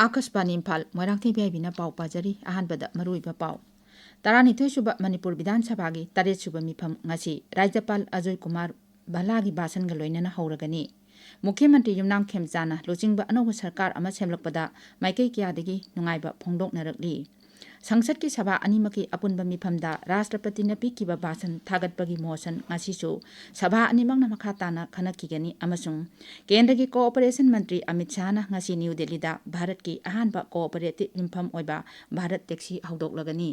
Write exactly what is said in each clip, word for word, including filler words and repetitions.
ꯑꯥꯀꯥꯁꯕꯥꯅꯤ Imphal, Moirangthem V ꯑꯥꯏ ꯕꯤꯅ ꯄꯥꯎ ꯄꯥꯖꯔꯤ꯫ ꯑꯍꯥꯟꯕꯗ ꯃꯔꯨꯑꯣꯏꯕ ꯄꯥꯎ꯫ ꯇꯔꯥꯅꯤꯊꯣꯏ ꯁꯨꯕ ꯃꯅꯤꯄꯨꯔ ꯕꯤꯙꯥꯟ ꯁꯚꯥꯒꯤ ꯇꯔꯦꯠ ꯁꯨꯕ ꯃꯤꯐꯝ ꯉꯁꯤ ꯔꯥꯖ꯭ꯌꯄꯥꯜ ꯑꯖꯣꯏ ꯀꯨꯃꯥꯔ ꯚꯥꯂꯥꯒꯤ ꯚꯥꯁꯟꯒ ꯂꯣꯏꯅꯅ ꯍꯧꯔꯒꯅꯤ꯫ ꯃꯨꯈ꯭ꯌ ꯃꯟꯇ꯭ꯔꯤ ꯌꯨꯝꯅꯥꯝ ꯈꯦꯝꯆꯥꯟꯅ ꯂꯨꯆꯤꯡꯕ ꯑꯅꯧꯕ ꯁꯔꯀꯥꯔ ꯑꯃ ꯁꯦꯝꯂꯛꯄꯗ ꯃꯥꯏꯀꯩ ꯀꯌꯥꯗꯒꯤ ꯅꯨꯡꯉꯥꯏꯕ ꯐꯣꯡꯗꯣꯛꯅꯔꯛꯂꯤ꯫ ꯁꯪꯁꯠꯀꯤ ꯁꯚꯥ ꯑꯅꯤꯃꯛꯀꯤ ꯑꯄꯨꯟꯕ ꯃꯤꯐꯝꯗ ꯔꯥꯁꯇ꯭ꯔꯄꯇꯤꯅ ꯄꯤꯈꯤꯕ ꯚꯥꯁꯟ ꯊꯥꯒꯠꯄꯒꯤ ꯃꯣꯁꯟ ꯉꯁꯤꯁꯨ ꯁꯚꯥ ꯑꯅꯤꯃꯛꯅ ꯃꯈꯥ ꯇꯥꯅ ꯈꯟꯅꯈꯤꯒꯅꯤ ꯑꯃꯁꯨꯡ ꯀꯦꯟꯗ꯭ꯔꯒꯤ ꯀꯣꯑꯣꯄꯔꯦꯁꯟ ꯃꯟꯇ꯭ꯔꯤ ꯑꯃꯤꯠ ꯁꯥꯍꯅ ꯉꯁꯤ ꯅ꯭ꯌꯨ ꯗꯦꯜꯂꯤꯗ ꯚꯥꯔꯠꯀꯤ ꯑꯍꯥꯟꯕ ꯀꯣꯑꯣꯄꯔꯦꯇꯤꯚ ꯌꯨꯝꯐꯝ ꯑꯣꯏꯕ ꯚꯥꯔꯠ ꯇꯦꯛꯁꯤ ꯍꯧꯗꯣꯛꯂꯒꯅꯤ꯫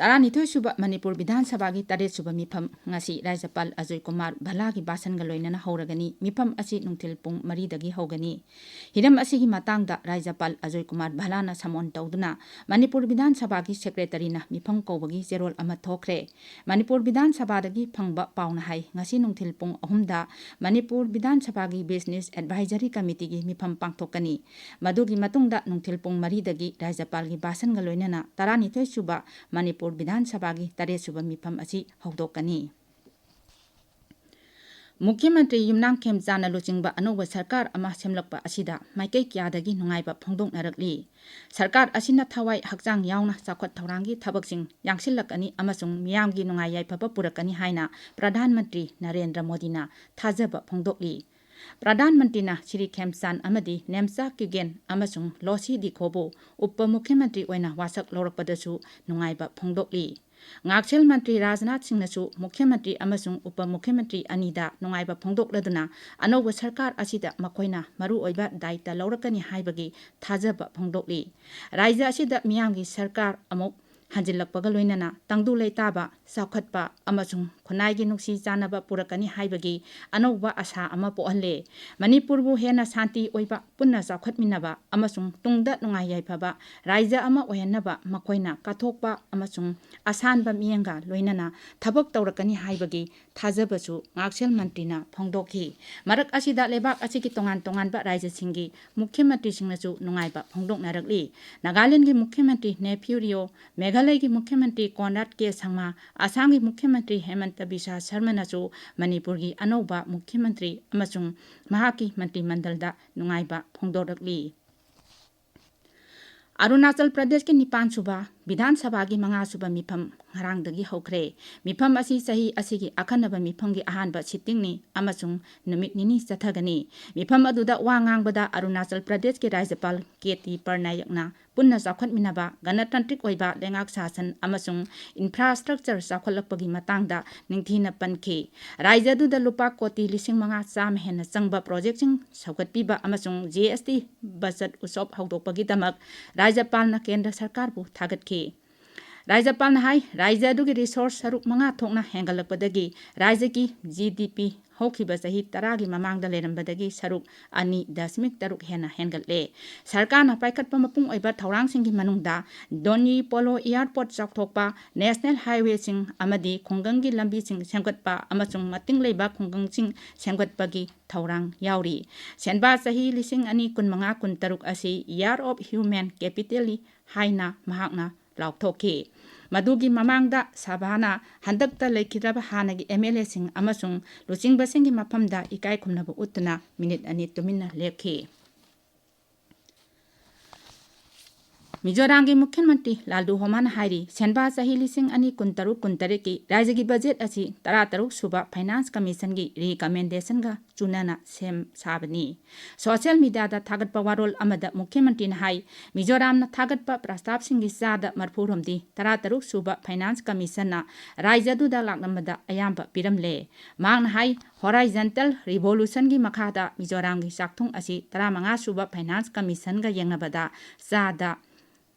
ꯇꯔꯥꯅꯤꯊꯣꯏ ꯁꯨꯕ ꯃꯅꯤꯄꯨꯔ ꯕꯤꯙꯥꯟ ꯁꯚꯥꯒꯤ ꯇꯔꯦꯠ ꯁꯨꯕ ꯃꯤꯐꯝ ꯉꯁꯤ ꯔꯥꯖ꯭ꯌꯄꯥꯜ ꯑꯖꯣꯏ ꯀꯨꯃꯥꯔ ꯚꯥꯂꯥꯒꯤ ꯚꯥꯁꯟꯒ ꯂꯣꯏꯅꯅ ꯍꯧꯔꯒꯅꯤ꯫ ꯃꯤꯐꯝ ꯑꯁꯤ ꯅꯨꯡꯊꯤꯜ ꯄꯨꯡ ꯃꯔꯤꯗꯒꯤ ꯍꯧꯒꯅꯤ꯫ ꯍꯤꯔꯝ ꯑꯁꯤꯒꯤ ꯃꯇꯥꯡꯗ ꯔꯥꯖ꯭ꯌꯄꯥꯜ ꯑꯖꯣꯏ ꯀꯨꯃꯥꯔ ꯚꯥꯂꯥꯅ ꯁꯃꯣꯟ ꯇꯧꯗꯨꯅ ꯃꯅꯤꯄꯨꯔ ꯕꯤꯙꯥꯟ ꯁꯚꯥꯒꯤ ꯁꯦꯀ꯭ꯔꯦꯇꯔꯤꯅ ꯃꯤꯐꯝ ꯀꯧꯕꯒꯤ ꯆꯦꯔꯣꯜ ꯑꯃ ꯊꯣꯛꯈ꯭ꯔꯦ꯫ ꯃꯅꯤꯄꯨꯔ ꯕꯤꯙꯥꯟ ꯁꯚꯥꯗꯒꯤ ꯐꯪꯕ ꯄꯥꯎꯅ ꯍꯥꯏ, ꯉꯁꯤ ꯅꯨꯡꯊꯤꯜ ꯄꯨꯡ ꯑꯍꯨꯝꯗ ꯃꯅꯤꯄꯨꯔ ꯕꯤꯙꯥꯟ ꯁꯚꯥꯒꯤ ꯕꯤꯖꯤꯅꯦꯁ ꯑꯦꯗꯚꯥꯏꯖꯔꯤ ꯀꯃꯤꯇꯤꯒꯤ ꯃꯤꯐꯝ ꯄꯥꯡꯊꯣꯛꯀꯅꯤ꯫ ꯃꯗꯨꯒꯤ ꯃꯇꯨꯡꯗ ꯅꯨꯡꯊꯤꯜ ꯄꯨꯡ ꯃꯔꯤꯗꯒꯤ ꯔꯥꯖ꯭ꯌꯄꯥꯜꯒꯤ ꯚꯥꯁꯟꯒ ꯂꯣꯏꯅꯅ ꯇꯔꯥꯅꯤꯊꯣꯏ ꯁꯨꯕ ꯃꯅꯤꯄꯨꯔ ꯕꯤꯙꯥꯟ ꯁꯚꯥꯒꯤ ꯇꯔꯦꯠ ꯁꯨꯕ ꯃꯤꯐꯝ ꯑꯁꯤ ꯍꯧꯗꯣꯛꯀꯅꯤ꯫ ꯃꯨꯈ꯭ꯌ ꯃꯟꯇ꯭ꯔꯤ ꯌꯨꯝꯅꯥꯝ ꯈꯦꯝꯆꯥꯟꯅ ꯂꯨꯆꯤꯡꯕ ꯑꯅꯧꯕ ꯁꯔꯀꯥꯔ ꯑꯃ ꯁꯦꯝꯂꯛꯄ ꯑꯁꯤꯗ ꯃꯥꯏꯀꯩ ꯀꯌꯥꯗꯒꯤ ꯅꯨꯡꯉꯥꯏꯕ ꯐꯣꯡꯗꯣꯛꯅꯔꯛꯂꯤ꯫ ꯁꯔꯀꯥꯔ ꯑꯁꯤꯅ ꯊꯋꯥꯏ ꯍꯛꯆꯥꯡ ꯌꯥꯎꯅ ꯆꯥꯎꯈꯠ ꯊꯧꯔꯥꯡꯒꯤ ꯊꯕꯛꯁꯤꯡ ꯌꯥꯡꯁꯤꯜꯂꯛꯀꯅꯤ ꯑꯃꯁꯨꯡ ꯃꯤꯌꯥꯝꯒꯤ ꯅꯨꯡꯉꯥꯏ ꯌꯥꯏꯐꯕ ꯄꯨꯔꯛꯀꯅꯤ ꯍꯥꯏꯅ ꯄ꯭ꯔꯙꯥꯟ ꯃꯟꯇ꯭ꯔꯤ ꯅꯔꯦꯟꯗ꯭ꯔ ꯃꯣꯗꯤꯅ ꯊꯥꯖꯕ ꯐꯣꯡꯗꯣꯛꯂꯤ꯫ ꯄ꯭ꯔꯙꯥꯟ ꯃꯟꯇ꯭ꯔꯤꯅ ꯁ꯭ꯔꯤ ꯈꯦꯝꯆꯥꯟ ꯑꯃꯗꯤ ꯅꯦꯝꯆꯥ ꯀ꯭ꯌꯨꯒꯦꯟ ꯑꯃꯁꯨꯡ ꯂꯣꯁꯤ ꯗꯤꯈꯣꯕꯨ ꯎꯄ ꯃꯨꯈ꯭ꯌ ꯃꯟꯇ꯭ꯔꯤ ꯑꯣꯏꯅ ꯋꯥꯁꯛ ꯂꯧꯔꯛꯄꯗꯁꯨ ꯅꯨꯡꯉꯥꯏꯕ ꯐꯣꯡꯗꯣꯛꯂꯤ꯫ ꯉꯥꯛꯁꯦꯜ ꯃꯟꯇ꯭ꯔꯤ ꯔꯥꯖꯅꯥꯊ ꯁꯤꯡꯅꯁꯨ ꯃꯨꯈ꯭ꯌ ꯃꯟꯇ꯭ꯔꯤ ꯑꯃꯁꯨꯡ ꯎꯄ ꯃꯨꯈ꯭ꯌ ꯃꯟꯇ꯭ꯔꯤ ꯑꯅꯤꯗ ꯅꯨꯡꯉꯥꯏꯕ ꯐꯣꯡꯗꯣꯛꯂꯗꯨꯅ ꯑꯅꯧꯕ ꯁꯔꯀꯥꯔ ꯑꯁꯤꯗ ꯃꯈꯣꯏꯅ ꯃꯔꯨꯑꯣꯏꯕ ꯗꯥꯌꯤꯠꯇ ꯂꯧꯔꯛꯀꯅꯤ ꯍꯥꯏꯕꯒꯤ ꯊꯥꯖꯕ ꯐꯣꯡꯗꯣꯛꯂꯤ꯫ ꯔꯥꯖ꯭ꯌ ꯑꯁꯤꯗ ꯃꯤꯌꯥꯝꯒꯤ ꯁꯔꯀꯥꯔ ꯑꯃꯨꯛ ꯍꯟꯖꯤꯜꯂꯛꯄꯒ ꯂꯣꯏꯅꯅ ꯇꯪꯗꯨ ꯂꯩꯇꯥꯕ, ꯆꯥꯎꯈꯠꯄ ꯑꯃꯁꯨꯡ ꯈꯨꯟꯅꯥꯏꯒꯤ ꯅꯨꯡꯁꯤ ꯆꯥꯟꯅꯕ ꯄꯨꯔꯛꯀꯅꯤ ꯍꯥꯏꯕꯒꯤ ꯑꯅꯧꯕ ꯑꯥꯁꯥ ꯑꯃ ꯄꯣꯛꯍꯜꯂꯦ꯫ ꯃꯅꯤꯄꯨꯔꯕꯨ ꯍꯦꯟꯅ ꯁꯥꯟꯇꯤ ꯑꯣꯏꯕ, ꯄꯨꯟꯅ ꯆꯥꯎꯈꯠꯃꯤꯟꯅꯕ ꯑꯃꯁꯨꯡ ꯇꯨꯡꯗ ꯅꯨꯡꯉꯥꯏ ꯌꯥꯏꯐꯕ ꯔꯥꯖ꯭ꯌ ꯑꯃ ꯑꯣꯏꯍꯟꯅꯕ ꯃꯈꯣꯏꯅ ꯀꯠꯊꯣꯛꯄ ꯑꯃꯁꯨꯡ ꯑꯁꯥꯟꯕ ꯃꯤꯠꯌꯦꯡꯒ ꯂꯣꯏꯅꯅ ꯊꯕꯛ ꯇꯧꯔꯛꯀꯅꯤ ꯍꯥꯏꯕꯒꯤ ꯊꯥꯖꯕꯁꯨ ꯉꯥꯛꯁꯦꯜ ꯃꯟꯇ꯭ꯔꯤꯅ ꯐꯣꯡꯗꯣꯛꯈꯤ꯫ ꯃꯔꯛ ꯑꯁꯤꯗ ꯂꯩꯕꯥꯛ ꯑꯁꯤꯒꯤ ꯇꯣꯉꯥꯟ ꯇꯣꯉꯥꯟꯕ ꯔꯥꯖ꯭ꯌꯁꯤꯡꯒꯤ ꯃꯨꯈ꯭ꯌ ꯃꯟꯇ꯭ꯔꯤꯁꯤꯡꯅꯁꯨ ꯅꯨꯡꯉꯥꯏꯕ ꯐꯣꯡꯗꯣꯛꯅꯔꯛꯂꯤ꯫ ꯅꯥꯒꯥꯂꯦꯟꯗꯒꯤ ꯃꯨꯈ꯭ꯌ ꯃꯟꯇ꯭ꯔꯤ ꯅꯦꯐ꯭ꯌꯨ ꯔꯤꯑꯣ, ꯃꯦꯘꯥꯂꯌꯥꯒꯤ ꯃꯦꯘꯥꯂꯌꯒꯤ ꯃꯨꯈ꯭ꯌ ꯃꯟꯇ꯭ꯔꯤ ꯀꯣꯟꯔꯥꯗ ꯀꯦ ꯁꯪꯃꯥ, ꯑꯁꯥꯝꯒꯤ ꯃꯨꯈ꯭ꯌ ꯃꯟꯇ꯭ꯔꯤ ꯍꯦꯃꯟꯇ ꯕꯤꯁ꯭ꯋꯥ ꯁꯔꯃꯅꯁꯨ ꯃꯅꯤꯄꯨꯔꯒꯤ ꯑꯅꯧꯕ ꯃꯨꯈ꯭ꯌ ꯃꯟꯇ꯭ꯔꯤ ꯑꯃꯁꯨꯡ ꯃꯍꯥꯛꯀꯤ ꯃꯟꯇ꯭ꯔꯤ ꯃꯟꯗꯜꯗ ꯅꯨꯡꯉꯥꯏꯕ ꯐꯣꯡꯗꯣꯔꯛꯂꯤ꯫ ꯑꯔꯨꯅꯥꯆꯜ ꯄ꯭ꯔꯗꯦꯁꯀꯤ ꯅꯤꯄꯥꯟ ꯁꯨꯕ ꯕꯤꯙꯥꯟ ꯁꯚꯥꯒꯤ ꯃꯉꯥ ꯁꯨꯕ ꯃꯤꯐꯝ ꯉꯔꯥꯡꯗꯒꯤ ꯍꯧꯈ꯭ꯔꯦ꯫ ꯃꯤꯐꯝ ꯑꯁꯤ ꯆꯍꯤ ꯑꯁꯤꯒꯤ ꯑꯈꯟꯅꯕ ꯃꯤꯐꯝꯒꯤ ꯑꯍꯥꯟꯕ ꯁꯤꯠꯇꯤꯡꯅꯤ ꯑꯃꯁꯨꯡ ꯅꯨꯃꯤꯠ ꯅꯤꯅꯤ ꯆꯠꯊꯒꯅꯤ꯫ ꯃꯤꯐꯝ ꯑꯗꯨꯗ ꯋꯥ ꯉꯥꯡꯕꯗ ꯑꯔꯨꯅꯥꯆꯜ ꯄ꯭ꯔꯗꯦꯁꯀꯤ ꯔꯥꯖ꯭ꯌꯄꯥꯜ ꯀꯦ ꯇꯤ ꯄꯔꯅꯥꯌꯛꯅ ꯄꯨꯟꯅ ꯆꯥꯎꯈꯠꯃꯤꯟꯅꯕ, ꯒꯅꯇꯟꯇ꯭ꯔꯤꯛ ꯑꯣꯏꯕ ꯂꯩꯉꯥꯛ ꯁꯥꯁꯟ ꯑꯃꯁꯨꯡ ꯏꯟꯐ꯭ꯔꯥꯁ꯭ꯇ꯭ꯔꯛꯆꯔ ꯆꯥꯎꯈꯠꯂꯛꯄꯒꯤ ꯃꯇꯥꯡꯗ ꯅꯤꯡꯊꯤꯅ ꯄꯟꯈꯤ꯫ ꯔꯥꯖ꯭ꯌ ꯑꯗꯨꯗ ꯂꯨꯄꯥ ꯀꯣꯇꯤ ꯂꯤꯁꯤꯡ ꯃꯉꯥ ꯆꯥꯝꯃ ꯍꯦꯟꯅ ꯆꯪꯕ ꯄ꯭ꯔꯣꯖꯦꯛꯁꯤꯡ ꯁꯧꯒꯠꯄꯤꯕ ꯑꯃꯁꯨꯡ ꯖꯤ ꯑꯦꯁ ꯇꯤ ꯕꯆꯠ ꯎꯠꯁꯣꯕ ꯍꯧꯗꯣꯛꯄꯒꯤꯗꯃꯛ ꯔꯥꯖ꯭ꯌꯄꯥꯜꯅ ꯀꯦꯟꯗ꯭ꯔ ꯁꯔꯀꯥꯔꯕꯨ ꯊꯥꯒꯠꯈꯤ꯫ ꯔꯥꯖ꯭ꯌꯄꯥꯜꯅ ꯍꯥꯏ, ꯔꯥꯖ꯭ꯌ ꯑꯗꯨꯒꯤ ꯔꯤꯁꯣꯔꯁ ꯁꯔꯨꯛ ꯃꯉꯥ ꯊꯣꯛꯅ ꯍꯦꯟꯒꯠꯂꯛꯄꯗꯒꯤ ꯔꯥꯖ꯭ꯌꯒꯤ ꯖꯤ ꯗꯤ ꯄꯤ ꯍꯧꯈꯤꯕ ꯆꯍꯤ ꯇꯔꯥꯒꯤ ꯃꯃꯥꯡꯗ ꯂꯩꯔꯝꯕꯗꯒꯤ ꯁꯔꯨꯛ ꯑꯅꯤ ꯗꯁꯃꯤꯛ ꯇꯔꯨꯛ ꯍꯦꯟꯅ ꯍꯦꯟꯒꯠꯂꯦ꯫ ꯁꯔꯀꯥꯔꯅ ꯄꯥꯏꯈꯠꯄ ꯃꯄꯨꯡ ꯑꯣꯏꯕ ꯊꯧꯔꯥꯡꯁꯤꯡꯒꯤ ꯃꯅꯨꯡꯗ ꯗꯣꯅꯤ ꯄꯣꯂꯣ ꯑꯦꯌꯥꯔꯄꯣꯔꯠ ꯆꯥꯎꯊꯣꯛꯄ, ꯅꯦꯁꯅꯦꯜ ꯍꯥꯏꯋꯦꯁꯤꯡ ꯑꯃꯗꯤ ꯈꯨꯡꯒꯪꯒꯤ ꯂꯝꯕꯤꯁꯤꯡ ꯁꯦꯝꯒꯠꯄ ꯑꯃꯁꯨꯡ ꯃꯇꯤꯡ ꯂꯩꯕ ꯈꯨꯡꯒꯪꯁꯤꯡ ꯁꯦꯝꯒꯠꯄꯒꯤ ꯊꯧꯔꯥꯡ ꯌꯥꯎꯔꯤ꯫ ꯁꯦꯟꯕꯥ ꯆꯍꯤ ꯂꯤꯁꯤꯡ ꯑꯅꯤ ꯀꯨꯟꯃꯉꯥ ꯀꯨꯟꯇꯔꯨꯛ ꯑꯁꯤ Year of Human Capital ꯍꯥꯏꯅ ꯃꯍꯥꯛꯅ ꯂꯥꯎꯊꯣꯛꯈꯤ꯫ ꯃꯗꯨꯒꯤ ꯃꯃꯥꯡꯗ ꯁꯚꯥꯅ ꯍꯟꯗꯛꯇ ꯂꯩꯈꯤꯗ꯭ꯔꯕ ꯍꯥꯟꯅꯒꯤ ꯑꯦꯝ ꯑꯦꯜ ꯑꯦꯁꯤꯡ ꯑꯃꯁꯨꯡ ꯂꯨꯆꯤꯡꯕꯁꯤꯡꯒꯤ ꯃꯐꯝꯗ ꯏꯀꯥꯏ ꯈꯨꯝꯅꯕ ꯎꯠꯇꯨꯅ ꯃꯤꯅꯤꯠ ꯑꯅꯤ ꯇꯨꯃꯤꯟꯅ ꯂꯦꯞꯈꯤ꯫ ꯃꯤꯖꯣꯔꯥꯝꯒꯤ ꯃꯨꯈ꯭ꯌ ꯃꯟꯇ꯭ꯔꯤ ꯂꯥꯜꯗꯨ ꯍꯣꯃꯥꯅ ꯍꯥꯏꯔꯤ, ꯁꯦꯟꯕꯥ ꯆꯍꯤ ꯂꯤꯁꯤꯡ ꯑꯅꯤ ꯀꯨꯟꯇꯔꯨꯛ ꯀꯨꯟꯇꯔꯦꯠꯀꯤ ꯔꯥꯖ꯭ꯌꯒꯤ ꯕꯖꯦꯠ ꯑꯁꯤ ꯇꯔꯥꯇꯔꯨꯛ ꯁꯨꯕ ꯐꯥꯏꯅꯥꯟꯁ ꯀꯃꯤꯁꯟꯒꯤ ꯔꯤꯀꯃꯦꯟꯗꯦꯁꯟꯒ ꯆꯨꯅꯅ ꯁꯦꯝ ꯁꯥꯕꯅꯤ꯫ ꯁꯣꯁꯤꯌꯦꯜ ꯃꯤꯗꯤꯌꯥꯗ ꯊꯥꯒꯠꯄ ꯋꯥꯔꯣꯜ ꯑꯃꯗ ꯃꯨꯈ꯭ꯌ ꯃꯟꯇ꯭ꯔꯤꯅ ꯍꯥꯏ, ꯃꯤꯖꯣꯔꯥꯝꯅ ꯊꯥꯒꯠꯄ ꯄ꯭ꯔꯁꯇꯥꯕꯁꯤꯡꯒꯤ ꯆꯥꯗ ꯃꯔꯐꯨꯔꯣꯝꯗꯤ ꯇꯔꯥꯇꯔꯨꯛ ꯁꯨꯕ ꯐꯥꯏꯅꯥꯟꯁ ꯀꯃꯤꯁꯟꯅ ꯔꯥꯖ꯭ꯌ ꯑꯗꯨꯗ ꯂꯥꯛꯂꯝꯕꯗ ꯑꯌꯥꯝꯕ ꯄꯤꯔꯝꯂꯦ꯫ ꯃꯍꯥꯛꯅ ꯍꯥꯏ, ꯍꯣꯔꯥꯏꯖꯟꯇꯦꯜ ꯔꯤꯚꯣꯂꯨꯁꯟꯒꯤ ꯃꯈꯥꯗ ꯃꯤꯖꯣꯔꯥꯝꯒꯤ ꯆꯥꯛꯊꯨꯡ ꯑꯁꯤ ꯇꯔꯥꯃꯉꯥ ꯁꯨꯕ ꯐꯥꯏꯅꯥꯟꯁ ꯀꯃꯤꯁꯟꯒ ꯌꯦꯡꯅꯕꯗ ꯆꯥꯗ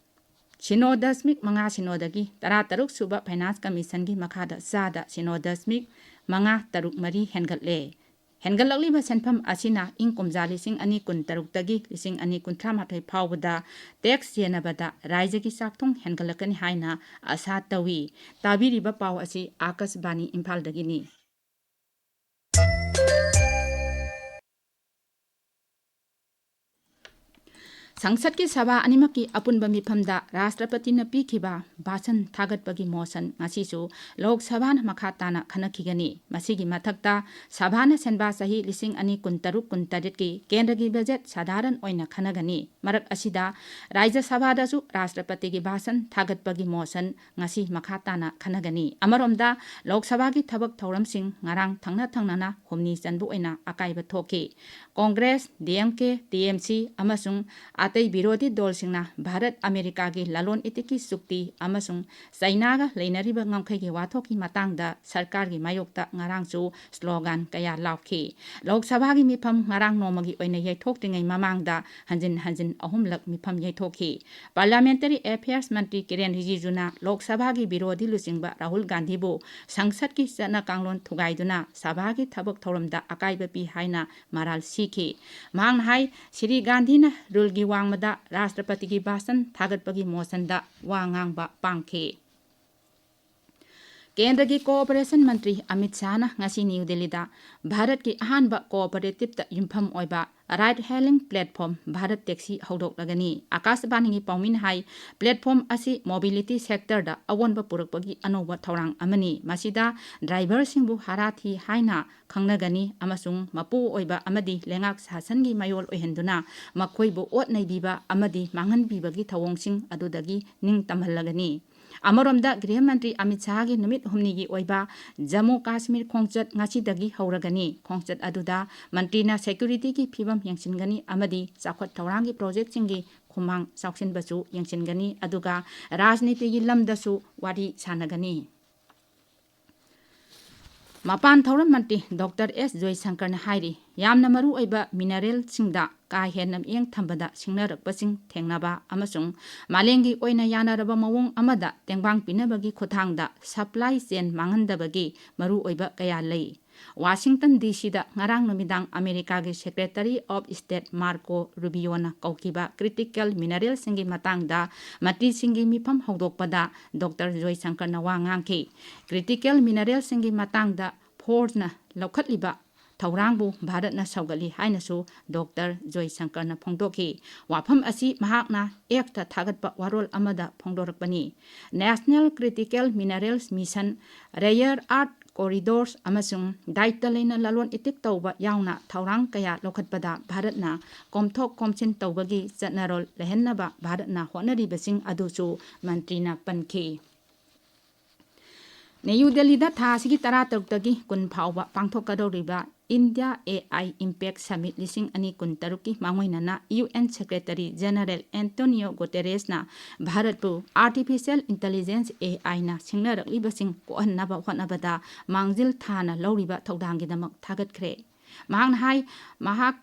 ꯁꯤꯅꯣ ꯗꯁꯃꯤꯛ ꯃꯉꯥ ꯁꯤꯅꯣꯗꯒꯤ ꯇꯔꯥꯇꯔꯨꯛ ꯁꯨꯕ ꯐꯥꯏꯅꯥꯟꯁ ꯀꯃꯤꯁꯟꯒꯤ ꯃꯈꯥꯗ ꯆꯥꯗ ꯁꯤꯅꯣ ꯗꯁꯃꯤꯛ ꯃꯉꯥ ꯇꯔꯨꯛ ꯃꯔꯤ ꯍꯦꯟꯒꯠꯂꯦ꯫ ꯍꯦꯟꯒꯠꯂꯛꯂꯤꯕ ꯁꯦꯟꯐꯝ ꯑꯁꯤꯅ ꯏꯪ ꯀꯨꯝꯖꯥ ꯂꯤꯁꯤꯡ ꯑꯅꯤ ꯀꯨꯟꯇꯔꯨꯛꯇꯒꯤ ꯂꯤꯁꯤꯡ ꯑꯅꯤ ꯀꯨꯟꯊ꯭ꯔꯥ ꯃꯥꯊꯣꯏ ꯐꯥꯎꯕꯗ ꯇꯦꯛꯁ ꯌꯦꯟꯅꯕꯗ ꯔꯥꯖ꯭ꯌꯒꯤ ꯆꯥꯛꯊꯨꯡ ꯍꯦꯟꯒꯠꯂꯛꯀꯅꯤ ꯍꯥꯏꯅ ꯑꯥꯁꯥ ꯇꯧꯏ꯫ ꯇꯥꯕꯤꯔꯤꯕ ꯄꯥꯎ ꯑꯁꯤ ꯑꯥꯀꯥꯁꯕꯥꯅꯤ ꯏꯝꯐꯥꯜꯗꯒꯤꯅꯤ꯫ ꯁꯪꯁꯠꯀꯤ ꯁꯚꯥ ꯑꯅꯤꯃꯛꯀꯤ ꯑꯄꯨꯟꯕ ꯃꯤꯐꯝꯗ ꯔꯥꯁꯇ꯭ꯔꯄꯇꯤꯅ ꯄꯤꯈꯤꯕ ꯚꯥꯁꯟ ꯊꯥꯒꯠꯄꯒꯤ ꯃꯣꯁꯟ ꯉꯁꯤꯁꯨ ꯂꯣꯛ ꯁꯚꯥꯅ ꯃꯈꯥ ꯇꯥꯅ ꯈꯟꯅꯈꯤꯒꯅꯤ꯫ ꯃꯁꯤꯒꯤ ꯃꯊꯛꯇ ꯁꯚꯥꯅ ꯁꯦꯟꯕꯥ ꯆꯍꯤ ꯂꯤꯁꯤꯡ ꯑꯅꯤ ꯀꯨꯟꯇꯔꯨꯛ ꯀꯨꯟꯇꯔꯦꯠꯀꯤ ꯀꯦꯟꯗ꯭ꯔꯒꯤ ꯕꯖꯦꯠ ꯁꯥꯙꯥꯔꯟ ꯑꯣꯏꯅ ꯈꯟꯅꯒꯅꯤ꯫ ꯃꯔꯛ ꯑꯁꯤꯗ ꯔꯥꯖ꯭ꯌ ꯁꯚꯥꯗꯁꯨ ꯔꯥꯁꯇ꯭ꯔꯄꯇꯤꯒꯤ ꯚꯥꯁꯟ ꯊꯥꯒꯠꯄꯒꯤ ꯃꯣꯁꯟ ꯉꯁꯤ ꯃꯈꯥ ꯇꯥꯅ ꯈꯟꯅꯒꯅꯤ꯫ ꯑꯃꯔꯣꯝꯗ ꯂꯣꯛ ꯁꯚꯥꯒꯤ ꯊꯕꯛ ꯊꯧꯔꯝꯁꯤꯡ ꯉꯔꯥꯡ ꯊꯪꯅ ꯊꯪꯅꯅ ꯍꯨꯝꯅꯤ ꯆꯟꯕ ꯑꯣꯏꯅ ꯑꯀꯥꯏꯕ ꯊꯣꯛꯈꯤ꯫ ꯀꯣꯡꯒ꯭ꯔꯦꯁ, ꯗꯤ ꯑꯦꯝ ꯀꯦ, ꯇꯤ ꯑꯦꯝ ꯁꯤ ꯑꯃꯁꯨꯡ ꯑꯇꯩ ꯕꯤꯔꯣꯙꯤ ꯗꯣꯜꯁꯤꯡꯅ ꯚꯥꯔꯠ ꯑꯃꯦꯔꯤꯀꯥꯒꯤ ꯂꯂꯣꯟ ꯏꯇꯤꯛꯀꯤ ꯆꯨꯛꯇꯤ ꯑꯃꯁꯨꯡ ꯆꯩꯅꯥꯒ ꯂꯩꯅꯔꯤꯕ ꯉꯝꯈꯩꯒꯤ ꯋꯥꯊꯣꯛꯀꯤ ꯃꯇꯥꯡꯗ ꯁꯔꯀꯥꯔꯒꯤ ꯃꯥꯌꯣꯛꯇ ꯉꯔꯥꯡꯁꯨ ꯁ꯭ꯂꯣꯒꯥꯟ ꯀꯌꯥ ꯂꯥꯎꯈꯤ꯫ ꯂꯣꯛ ꯁꯚꯥꯒꯤ ꯃꯤꯐꯝ ꯉꯔꯥꯡ ꯅꯣꯡꯃꯒꯤ ꯑꯣꯏꯅ ꯌꯩꯊꯣꯛꯇ꯭ꯔꯤꯉꯩ ꯃꯃꯥꯡꯗ ꯍꯟꯖꯤꯟ ꯍꯟꯖꯤꯟ ꯑꯍꯨꯝꯂꯛ ꯃꯤꯐꯝ ꯌꯩꯊꯣꯛꯈꯤ꯫ ꯄꯥꯔꯂꯤꯌꯥꯃꯦꯟꯇꯔꯤ ꯑꯦꯐꯤꯌꯔꯁ ꯃꯟꯇ꯭ꯔꯤ ꯀꯤꯔꯦꯟ ꯔꯤꯖꯤꯖꯨꯅ ꯂꯣꯛ ꯁꯚꯥꯒꯤ ꯕꯤꯔꯣꯙꯤ ꯂꯨꯆꯤꯡꯕ ꯔꯥꯍꯨꯜ ꯒꯥꯟꯙꯤꯕꯨ ꯁꯪꯁꯠꯀꯤ ꯆꯠꯅ ꯀꯥꯡꯂꯣꯟ ꯊꯨꯒꯥꯏꯗꯨꯅ ꯁꯚꯥꯒꯤ ꯊꯕꯛ ꯊꯧꯔꯝꯗ ꯑꯀꯥꯏꯕ ꯄꯤ ꯍꯥꯏꯅ ꯃꯔꯥꯜ ꯁꯤꯈꯤ꯫ ꯃꯍꯥꯛꯅ ꯍꯥꯏ, ꯁ꯭ꯔꯤ ꯒꯥꯟꯙꯤꯅ ꯔꯨꯜꯒꯤ ꯋꯥꯡꯃꯗ ꯔꯥꯁꯇ꯭ꯔꯄꯇꯤꯒꯤ ꯚꯥꯁꯟ ꯊꯥꯒꯠꯄꯒꯤ ꯃꯣꯁꯟꯗ ꯋꯥ ꯉꯥꯡꯕ ꯄꯥꯝꯈꯤ꯫ ꯀꯦꯟꯗ꯭ꯔꯒꯤ ꯀꯣꯑꯣꯄꯔꯦꯁꯟ ꯃꯟꯇ꯭ꯔꯤ ꯑꯃꯤꯠ ꯁꯥꯍꯅ ꯉꯁꯤ ꯅ꯭ꯌꯨ ꯗꯤꯜꯂꯤꯗ ꯚꯥꯔꯠꯀꯤ ꯑꯍꯥꯟꯕ ꯀꯣꯑꯣꯄꯔꯦꯇꯤꯞꯇ ꯌꯨꯝꯐꯝ ꯑꯣꯏꯕ ꯔꯥꯏꯠ ꯍꯦꯂꯤꯡ ꯄ꯭ꯂꯦꯠꯐꯣꯝ ꯚꯥꯔꯠ ꯇꯦꯛꯁꯤ ꯍꯧꯗꯣꯛꯂꯒꯅꯤ꯫ ꯑꯥꯀꯥꯁꯕꯥꯅꯤꯒꯤ ꯄꯥꯎꯃꯤꯅ ꯍꯥꯏ, ꯄ꯭ꯂꯦꯠꯐꯣꯝ ꯑꯁꯤ ꯃꯣꯕꯤꯂꯤꯇꯤ ꯁꯦꯛꯇꯔꯗ ꯑꯑꯣꯟꯕ ꯄꯨꯔꯛꯄꯒꯤ ꯑꯅꯧꯕ ꯊꯧꯔꯥꯡ ꯑꯃꯅꯤ꯫ ꯃꯁꯤꯗ ꯗ꯭ꯔꯥꯏꯚꯔꯁꯤꯡꯕꯨ ꯍꯥꯔꯥꯊꯤ ꯍꯥꯏꯅ ꯈꯪꯅꯒꯅꯤ ꯑꯃꯁꯨꯡ ꯃꯄꯨ ꯑꯣꯏꯕ ꯑꯃꯗꯤ ꯂꯩꯉꯥꯛ ꯁꯥꯁꯟꯒꯤ ꯃꯌꯣꯜ ꯑꯣꯏꯍꯟꯗꯨꯅ ꯃꯈꯣꯏꯕꯨ ꯑꯣꯠ ꯅꯩꯕꯤꯕ ꯑꯃꯗꯤ ꯃꯥꯡꯍꯟꯕꯤꯕꯒꯤ ꯊꯧꯑꯣꯡꯁꯤꯡ ꯑꯗꯨꯗꯒꯤ ꯅꯤꯡꯇꯝꯍꯜꯂꯒꯅꯤ꯫ ꯑꯃꯔꯣꯝꯗ, ꯒ꯭ꯔꯤꯍ ꯃꯟꯇ꯭ꯔꯤ ꯑꯃꯤꯠ ꯁꯥꯍꯒꯤ ꯅꯨꯃꯤꯠ ꯍꯨꯝꯅꯤꯒꯤ ꯑꯣꯏꯕ ꯖꯝꯃꯨ ꯀꯥꯁꯃꯤꯔ ꯈꯣꯡꯆꯠ ꯉꯁꯤꯗꯒꯤ ꯍꯧꯔꯒꯅꯤ꯫ ꯈꯣꯡꯆꯠ ꯑꯗꯨꯗ ꯃꯟꯇ꯭ꯔꯤꯅ ꯁꯦꯀ꯭ꯌꯨꯔꯤꯇꯤꯒꯤ ꯐꯤꯕꯝ ꯌꯦꯡꯁꯤꯟꯒꯅꯤ ꯑꯃꯗꯤ ꯆꯥꯎꯈꯠ ꯊꯧꯔꯥꯡꯒꯤ ꯄ꯭ꯔꯣꯖꯦꯛꯁꯤꯡꯒꯤ ꯈꯨꯃꯥꯡ ꯆꯥꯎꯁꯤꯟꯕꯁꯨ ꯌꯦꯡꯁꯤꯟꯒꯅꯤ, ꯑꯗꯨꯒ ꯔꯥꯖꯅꯤꯇꯤꯒꯤ ꯂꯝꯗꯁꯨ ꯋꯥꯔꯤ ꯁꯥꯟꯅꯒꯅꯤ꯫ ꯃꯄꯥꯟ ꯊꯧꯔꯝ ꯃꯟꯇ꯭ꯔꯤ ꯗꯣꯛꯇꯔ ꯑꯦꯁ ꯖꯣꯏꯁꯪꯀꯔꯅ ꯍꯥꯏꯔꯤ, ꯌꯥꯝꯅ ꯃꯔꯨꯑꯣꯏꯕ ꯃꯤꯅꯔꯦꯜꯁꯤꯡꯗ ꯀꯥ ꯍꯦꯟꯅ ꯃꯤꯠꯌꯦꯡ ꯊꯝꯕꯗ ꯁꯤꯡꯅꯔꯛꯄꯁꯤꯡ ꯊꯦꯡꯅꯕ ꯑꯃꯁꯨꯡ ꯃꯥꯂꯦꯝꯒꯤ ꯑꯣꯏꯅ ꯌꯥꯅꯔꯕ ꯃꯑꯣꯡ ꯑꯃꯗ ꯇꯦꯡꯕꯥꯡ ꯄꯤꯅꯕꯒꯤ ꯈꯨꯠꯊꯥꯡꯗ ꯁꯄ꯭ꯂꯥꯏ ꯆꯦꯟ ꯃꯥꯡꯍꯟꯗꯕꯒꯤ ꯃꯔꯨꯑꯣꯏꯕ ꯀꯌꯥ ꯂꯩ꯫ ꯋꯥꯁꯤꯡꯇꯟ ꯗꯤ ꯁꯤꯗ ꯉꯔꯥꯡ ꯅꯨꯃꯤꯗꯥꯡ ꯑꯃꯦꯔꯤꯀꯥꯒꯤ secretary of state Marco Rubio ꯀꯧꯈꯤꯕ ꯀ꯭ꯔꯤꯇꯤꯀꯦꯜ ꯃꯤꯅꯔꯦꯜꯁꯤꯡꯒꯤ ꯃꯇꯥꯡꯗ ꯃꯟꯇ꯭ꯔꯤꯁꯤꯡꯒꯤ ꯃꯤꯐꯝ ꯍꯧꯗꯣꯛꯄꯗ ꯗꯣꯛꯇꯔ ꯖꯣꯏꯁꯪꯀꯔꯅ ꯋꯥ ꯉꯥꯡꯈꯤ꯫ ꯀ꯭ꯔꯤꯇꯤꯀꯦꯜ ꯃꯤꯅꯔꯦꯜꯁꯤꯡꯒꯤ ꯃꯇꯥꯡꯗ ꯐꯣꯔꯁꯅ ꯂꯧꯈꯠꯂꯤꯕ ꯊꯧꯔꯥꯡꯕꯨ ꯚꯥꯔꯠꯅ ꯁꯧꯒꯠꯂꯤ ꯍꯥꯏꯅꯁꯨ ꯗꯣꯛꯇꯔ ꯖꯣꯏꯁꯪꯀꯔꯅ ꯐꯣꯡꯗꯣꯛꯈꯤ꯫ ꯋꯥꯐꯝ ꯑꯁꯤ ꯃꯍꯥꯛꯅ X ꯇ ꯊꯥꯒꯠꯄ ꯋꯥꯔꯣꯜ ꯑꯃꯗ ꯐꯣꯡꯗꯣꯔꯛꯄꯅꯤ꯫ National Critical Minerals Mission, Rare Earth Corridors ꯑꯃꯁꯨꯡ ꯗꯥꯏꯇ ꯂꯩꯅ ꯂꯂꯣꯟ ꯏꯇꯤꯛ ꯇꯧꯕ ꯌꯥꯎꯅ ꯊꯧꯔꯥꯡ ꯀꯌꯥ ꯂꯧꯈꯠꯄꯗ ꯚꯥꯔꯠꯅ ꯀꯣꯝꯊꯣꯛ ꯀꯣꯝꯁꯤꯟ ꯇꯧꯕꯒꯤ ꯆꯠꯅꯔꯣꯜ ꯂꯩꯍꯟꯅꯕ ꯚꯥꯔꯠꯅ ꯍꯣꯠꯅꯔꯤꯕꯁꯤꯡ ꯑꯗꯨꯁꯨ ꯃꯟꯇ꯭ꯔꯤꯅ ꯄꯟꯈꯤ꯫ ꯅ꯭ꯌꯨ ꯗꯦꯜꯂꯤꯗ ꯊꯥ ꯑꯁꯤꯒꯤ ꯇꯔꯥꯇꯔꯨꯛꯇꯒꯤ ꯀꯨꯟ ꯐꯥꯎꯕ ꯄꯥꯡꯊꯣꯛꯀꯗꯧꯔꯤꯕ India A I Impact Summit ꯂꯤꯁꯤꯡ ꯑꯅꯤ ꯀꯨꯟꯇꯔꯨꯛꯀꯤ ꯃꯥꯡꯑꯣꯏꯅꯅ UN Secretary General Antonio Guterresꯅ ꯚꯥꯔꯠꯄꯨ Artificial Intelligence, A I ꯅ ꯁꯤꯡꯅꯔꯛꯂꯤꯕꯁꯤꯡ ꯀꯣꯛꯍꯟꯅꯕ ꯍꯣꯠꯅꯕꯗ ꯃꯥꯡꯖꯤꯜ ꯊꯥꯅ ꯂꯧꯔꯤꯕ ꯊꯧꯗꯥꯡꯒꯤꯗꯃꯛ ꯊꯥꯒꯠꯈ꯭ꯔꯦ꯫ ꯃꯍꯥꯛꯅ ꯍꯥꯏ, ꯃꯍꯥꯛ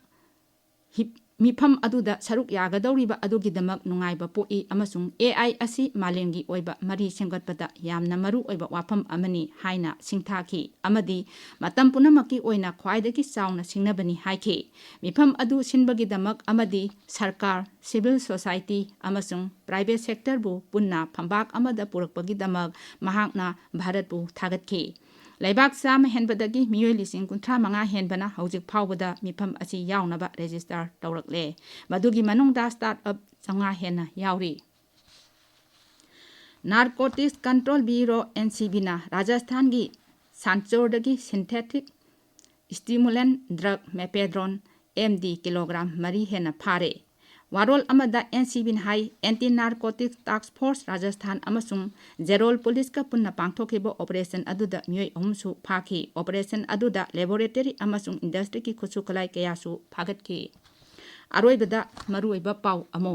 ꯍꯤꯞ-, ꯃꯤꯐꯝ ꯑꯗꯨꯗ ꯁꯔꯨꯛ ꯌꯥꯒꯗꯧꯔꯤꯕ ꯑꯗꯨꯒꯤꯗꯃꯛ ꯅꯨꯡꯉꯥꯏꯕ ꯄꯣꯛꯏ ꯑꯃꯁꯨꯡ A I ꯑꯁꯤ ꯃꯥꯂꯦꯝꯒꯤ ꯑꯣꯏꯕ ꯃꯔꯤ ꯁꯦꯝꯒꯠꯄꯗ ꯌꯥꯝꯅ ꯃꯔꯨ ꯑꯣꯏꯕ ꯋꯥꯐꯝ ꯑꯃꯅꯤ ꯍꯥꯏꯅ ꯁꯤꯡꯊꯥꯈꯤ ꯑꯃꯗꯤ ꯃꯇꯝ ꯄꯨꯝꯅꯃꯛꯀꯤ ꯑꯣꯏꯅ ꯈ꯭ꯋꯥꯏꯗꯒꯤ ꯆꯥꯎꯅ ꯁꯤꯡꯅꯕꯅꯤ ꯍꯥꯏꯈꯤ꯫ ꯃꯤꯐꯝ ꯑꯗꯨ ꯁꯤꯟꯕꯒꯤꯗꯃꯛ ꯑꯃꯗꯤ ꯁꯔꯀꯥꯔ, civil society ꯑꯃꯁꯨꯡ private sectorꯕꯨ ꯄꯨꯟꯅ ꯐꯝꯕꯥꯛ ꯑꯃꯗ ꯄꯨꯔꯛꯄꯒꯤꯗꯃꯛ ꯃꯍꯥꯛꯅ ꯚꯥꯔꯠꯄꯨ ꯊꯥꯒꯠꯈꯤ꯫ ꯂꯩꯕꯥꯛ ꯆꯥꯝꯃ ꯍꯦꯟꯕꯗꯒꯤ ꯃꯤꯑꯣꯏ ꯂꯤꯁꯤꯡ ꯀꯨꯟꯊ꯭ꯔꯥ ꯃꯉꯥ ꯍꯦꯟꯕꯅ ꯍꯧꯖꯤꯛ ꯐꯥꯎꯕꯗ ꯃꯤꯐꯝ ꯑꯁꯤ ꯌꯥꯎꯅꯕ register ꯇꯧꯔꯛꯂꯦ꯫ ꯃꯗꯨꯒꯤ ꯃꯅꯨꯡꯗ startup ꯆꯥꯝꯃꯉꯥ ꯍꯦꯟꯅ ꯌꯥꯎꯔꯤ꯫ Narcotics Control Bureau, N C Bꯅ ꯔꯥꯖꯁꯊꯥꯟꯒꯤ ꯁꯥꯟꯆꯣꯔꯗꯒꯤ synthetic stimulant drug methadone, M D, kilogram ꯃꯔꯤ ꯍꯦꯟꯅ ꯐꯥꯔꯦ꯫ ꯋꯥꯔꯣꯜ ꯑꯃꯗ N C Bꯅ ꯍꯥꯏ, Anti Narcotics Task Force Rajasthan ꯑꯃꯁꯨꯡ ꯖꯦꯔꯣꯜ ꯄꯨꯂꯤꯁꯀ ꯄꯨꯟꯅ ꯄꯥꯡꯊꯣꯛꯈꯤꯕ operation ꯑꯗꯨꯗ ꯃꯤꯑꯣꯏ ꯑꯍꯨꯝꯁꯨ ꯐꯥꯈꯤ꯫ Operation ꯑꯗꯨꯗ laboratory ꯑꯃꯁꯨꯡ industryꯒꯤ ꯈꯨꯠꯁꯨ ꯈꯨꯠꯂꯥꯏ ꯀꯌꯥꯁꯨ ꯐꯥꯒꯠꯈꯤ꯫ ꯑꯔꯣꯏꯕꯗ ꯃꯔꯨꯑꯣꯏꯕ ꯄꯥꯎ ꯑꯃ꯫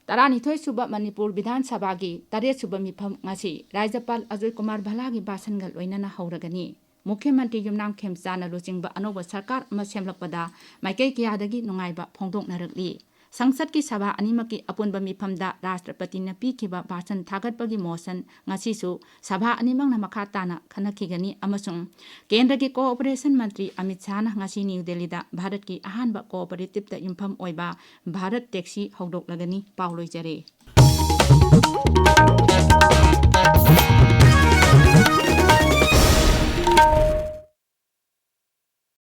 ꯇꯔꯥꯅꯤꯊꯣꯏ ꯁꯨꯕ ꯃꯅꯤꯄꯨꯔ ꯕꯤꯙꯥꯟ ꯁꯚꯥꯒꯤ ꯇꯔꯦꯠ ꯁꯨꯕ ꯃꯤꯐꯝ ꯉꯁꯤ ꯔꯥꯖ꯭ꯌꯄꯥꯜ ꯑꯖꯣꯏ ꯀꯨꯃꯥꯔ ꯚꯜꯂꯥꯒꯤ ꯚꯥꯁꯟꯒ ꯂꯣꯏꯅꯅ ꯍꯧꯔꯒꯅꯤ꯫ ꯃꯨꯈ꯭ꯌ ꯃꯟꯇ꯭ꯔꯤ ꯌꯨꯝꯅꯥꯝ ꯈꯦꯝꯆꯥꯟꯅ ꯂꯨꯆꯤꯡꯕ ꯑꯅꯧꯕ ꯁꯔꯀꯥꯔ ꯑꯃ ꯁꯦꯝꯂꯛꯄꯗ ꯃꯥꯏꯀꯩ ꯀꯌꯥꯗꯒꯤ ꯅꯨꯡꯉꯥꯏꯕ ꯐꯣꯡꯗꯣꯛꯅꯔꯛꯂꯤ꯫ ꯁꯪꯁꯠꯀꯤ ꯁꯚꯥ ꯑꯅꯤꯃꯛꯀꯤ ꯑꯄꯨꯟꯕ ꯃꯤꯐꯝꯗ ꯔꯥꯁꯇ꯭ꯔꯄꯇꯤꯅ ꯄꯤꯈꯤꯕ ꯚꯥꯁꯟ ꯊꯥꯒꯠꯄꯒꯤ motion ꯉꯁꯤꯁꯨ ꯁꯚꯥ ꯑꯅꯤꯃꯛꯅ ꯃꯈꯥ ꯇꯥꯅ ꯈꯟꯅꯈꯤꯒꯅꯤ ꯑꯃꯁꯨꯡ ꯀꯦꯟꯗ꯭ꯔꯒꯤ cooperation ꯃꯟꯇ꯭ꯔꯤ ꯑꯃꯤꯠ ꯁꯥꯍꯅ ꯉꯁꯤ ꯅ꯭ꯌꯨ ꯗꯦꯜꯂꯤꯗ ꯚꯥꯔꯠꯀꯤ ꯑꯍꯥꯟꯕ cooperativeꯇ ꯌꯨꯝꯐꯝ ꯑꯣꯏꯕ ꯚꯥꯔꯠ taxi ꯍꯧꯗꯣꯛꯂꯒꯅꯤ꯫ ꯄꯥꯎ ꯂꯣꯏꯖꯔꯦ꯫